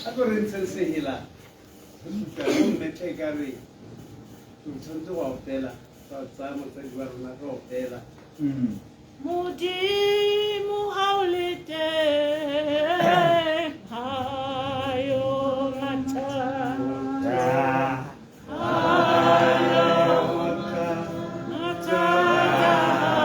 A ko re ntsheng sehela re supa mo mmetla e ka re re tshwanetse go opela ra tsaya motsadi wa rona re opela. Modimo ha o le teng, ha yo mathata. Mathata ha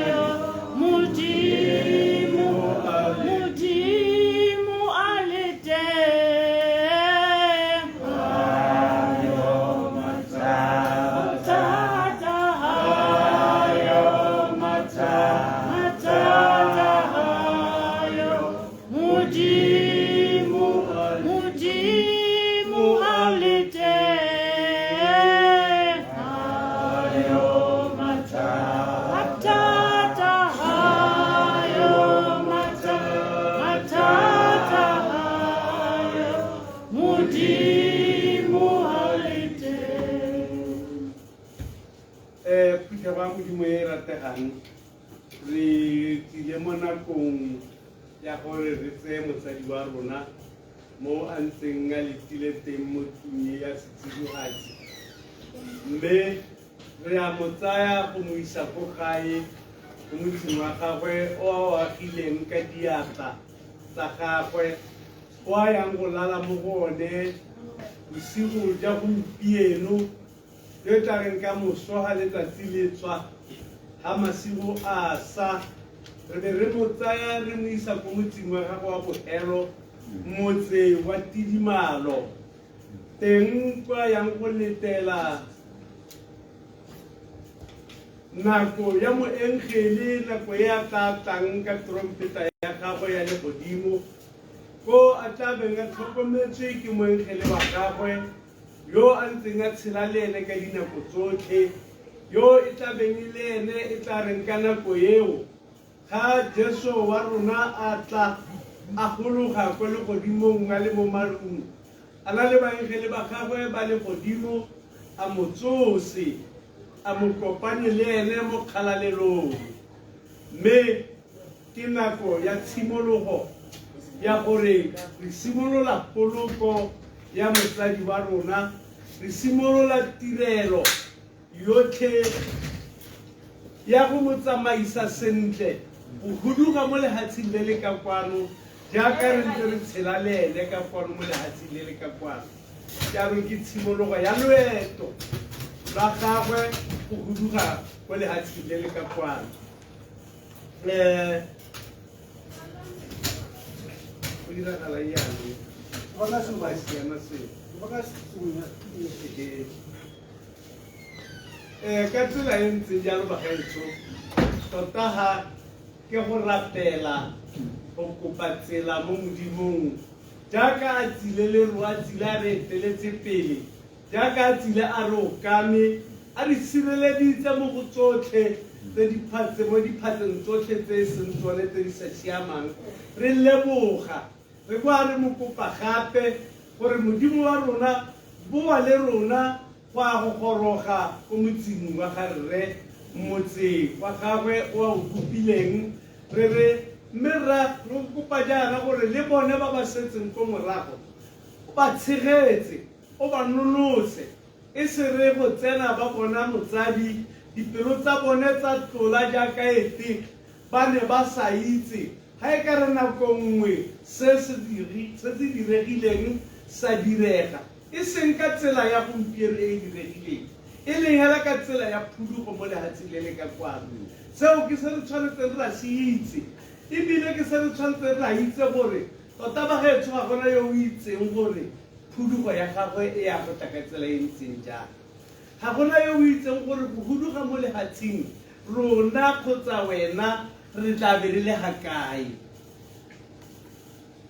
yo. Modimo, Modimo a le teng, ha yo mathata ha yo mathata ha yo. Modimo, Modimo a le teng, ha yo mathata ha yo mathata ha yo. Modimo a le teng. Phuthego ya Modimo e e rategang, re tsile mo nakong ya gore re tseye motsadi wa rona mo a ntseng a letile teng mo tlung e ya setsidifatsi, mme re a mo tsaya go mo isa ko gae mo motseng wa gagwe o a o agileng ka diatla tsa gagwe, o a yang go lala mo go one bosigo ja gompieno, yo e tla reng ka moso ga letsatsi le tswa ga masigo a sa, re be re mo tsaya re mo isa ko motseng wa gagwe wa bogelo, motse wa tidimalo, teng kwa yang go letela nako ya moengele, nako e a tla tlang ka trompeta ya gagwe ya legodimo, ko a tla beng a tlhokometswe ke moengele wa gagwe yo a ntseng a tshela le ene ka dinako tsotlhe, yo e tla beng e le ene e tla reng ka nako eo ga Jesu wa rona a tla a gologa ko legodimong a le mo marung a na le baengele ba gagwe ba legodimo, a mo tsose, a mo kopanye le ene mo kgalalelong. Mme ke nako ya tshimologo ya gore re simolola poloko ya motsadi wa rona, re simolola tirelo yotlhe ya go mo tsamaisa sentle go huduga mo lehatsheng le le ka kwano jaaka re ntse re tshela le ene ka kwano mo lehatsheng le le ka kwano. Jaanong ke tshimologo ya loeto lwa gagwe go huduga ko lehatsheng le le ka kwano. Go diragala jaanong Bona se ba siama seo. Bona se. Ka tsela e ntseng jalo bagaetsho, tota ga ke go rapela go kopa tsela mo Modimong jaaka a tsile le roa tsile a re eteletse pele, jaaka a tsile a re okame, a re sireleditse mo go tsotlhe tse di phatse mo diphatseng tsotlhe tse e seng tsone tse di sa siamang. Re leboga, re boa re mo kopa gape gore Modimo wa rona boa le rona go a go goroga ko motseng wa ga rre, motse wa gagwe o a o kopileng. Re re mme rra, re go kopa jaana gore le bone ba ba setseng ko morago o ba tshegetse, o ba nonotshe, e se re go tsena ba bona motsadi dipelo tsa bone tsa tlola jaaka ete ba ne ba sa itse. Ga e ka re nako nngwe se se diregileng sa direga, e seng ka tsela ya gompieno e e diregileng, e leng hela ka tsela ya phudugo mo lehatsheng le le ka kwano. Seo ke se re tshwanetseng ra se itse, ebile ke se re tshwanetseng ra itse gore tota bagaetsho ga gona yo o itseng gore phudugo ya gagwe e ya go tla ka tsela e ntseng jang. Ga gona yo o itseng gore go huduga mo lehatsheng rona kgotsa wena re tla be re le ga kae.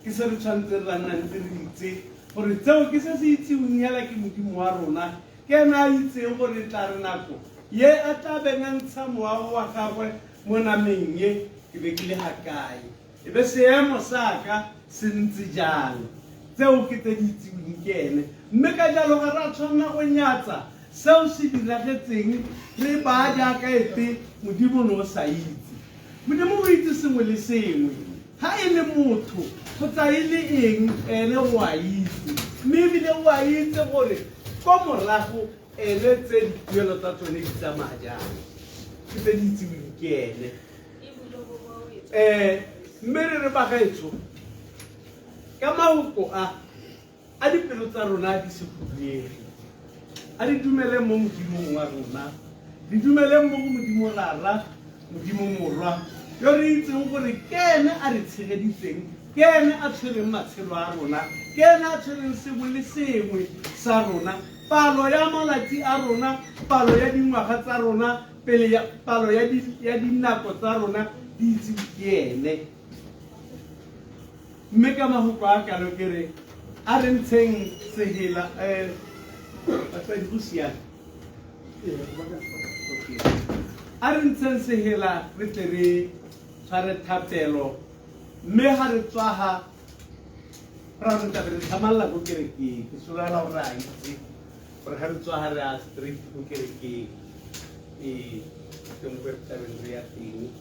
Ke se re tshwanetseng ra nna ntse re itse gore tseo ke se se itseweng hela ke Modimo wa rona, ke ena a itseng gore tla re nako ye a tla beng a ntsha moago wa gagwe mo nameng ye, ke be ke le ga kae, e be seemo sa ka se ntse jang. Tseo ke tse di itseweng ke ene, mme ka jalo ga re a tshwanela go nyatsa seo se diragetseng re ba jaaka ete Modimo no sa itse. Modimo o itse sengwe le sengwe, ga e le motho kgotsa e le eng, ene o a itse, mme ebile o a itse gore ko morago ene tse dituelo tsa tsone di tsamaya jang, ke tse di itseweng ke ene. Mme re re bagaetsho, ka mafoko a dipelo tsa rona di se huduege, a di dumele mo Modimong wa rona, di dumele mo go Modimo Rara, Modimo Morwa, yo re itseng gore ke ene a re tshegeditseng, ke ene a tshwereng matshelo a rona, ke ene a tshwereng sengwe le sengwe sa rona, palo ya malatsi a rona, palo ya dingwaga tsa rona, pele ya palo ya dinako tsa rona di itsewe ke ene. Mme ka mafoko a kalo ke re a re ntsheng sehela, batsadi go siame, a re ntsheng sehela re tle re tshware thapelo, mme ga re tswa ga ra re tla be re tlhamalla ko kerekeng. Ke solofela gore a itse gore ga re tswa ga re a straight ko kerekeng, ee, teng ko re tlabeng re ya teng.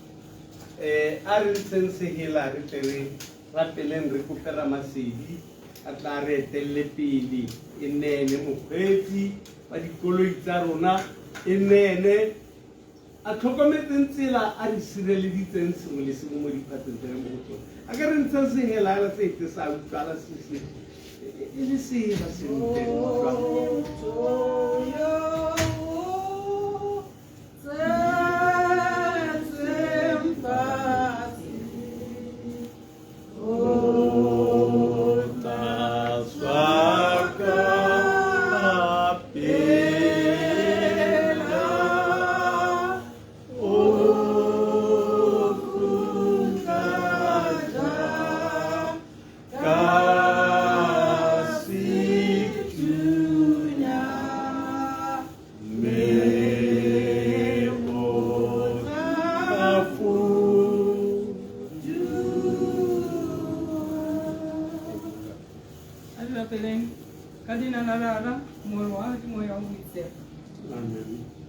A re ntsheng sehela re tle re rapeleng, re kope Ramasedi a tla re etelele pele, e nne ene mokgweetsi wa dikoloi tsa rona, e nne ene a tlhokometseng tsela, a re sireleditseng sengwe le sengwe mo diphatseng tse re mo go tsone. A ka re ntsheng sehela hela se ete sa utlwala se se e le sela sentle utlwa.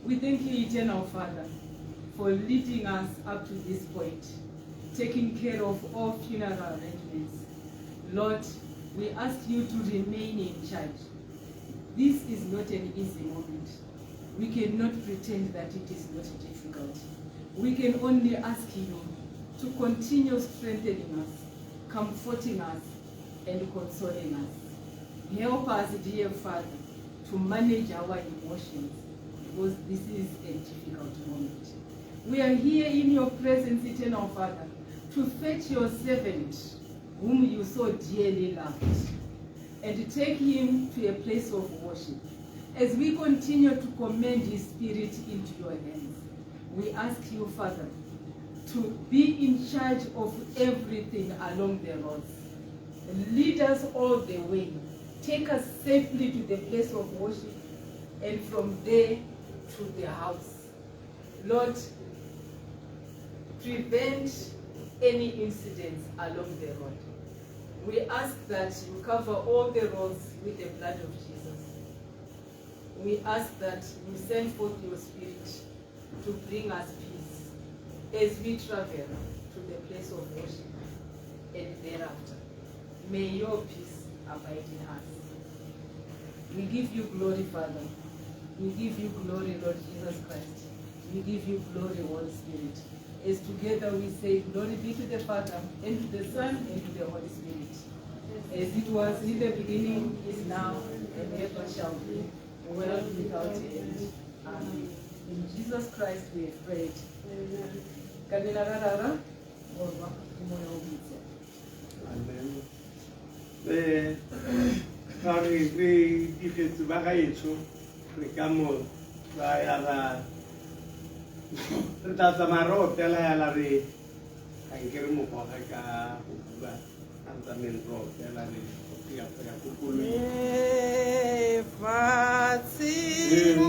We thank you, Eternal Father, for leading us up to this point, taking care of all funeral arrangements. Lord, we ask you to remain in charge. This is not an easy moment. We cannot pretend that it is not difficult. We can only ask you to continue strengthening us, comforting us, and consoling us. Help us, dear Father, to manage our emotions, because this is a difficult moment. We are here in your presence, Eternal Father, to fetch your servant, whom you so dearly loved, and take him to a place of worship. As we continue to commend his spirit into your hands, we ask you, Father, to be in charge of everything along the roads. Lead us all the way. Take us safely to the place of worship, and from there to the house. Lord, prevent any incidents along the road. We ask that you cover all the roads with the blood of Jesus. We ask that you send forth your spirit to bring us peace as we travel to the place of worship and thereafter. May your peace abide in us. We give you glory, Father. We give you glory, Lord Jesus Christ. We give you glory, Holy Spirit. As together we say, Glory be to the Father, and to the Son, and to the Holy Spirit. As it was in the beginning, is now, and ever shall be, world without end. Amen. In Jesus Christ we have prayed. Ka leina la Rara, Morwa, le Moya o Boitshepo. Amen. Fa re re digetse ba gaetsho re ka mo tsaya ra re tla tsamaya re opela yala re ga nke re mo goga ka go bua a re tsamayeng re opela re ya go ya ko koloing. Lefatsheng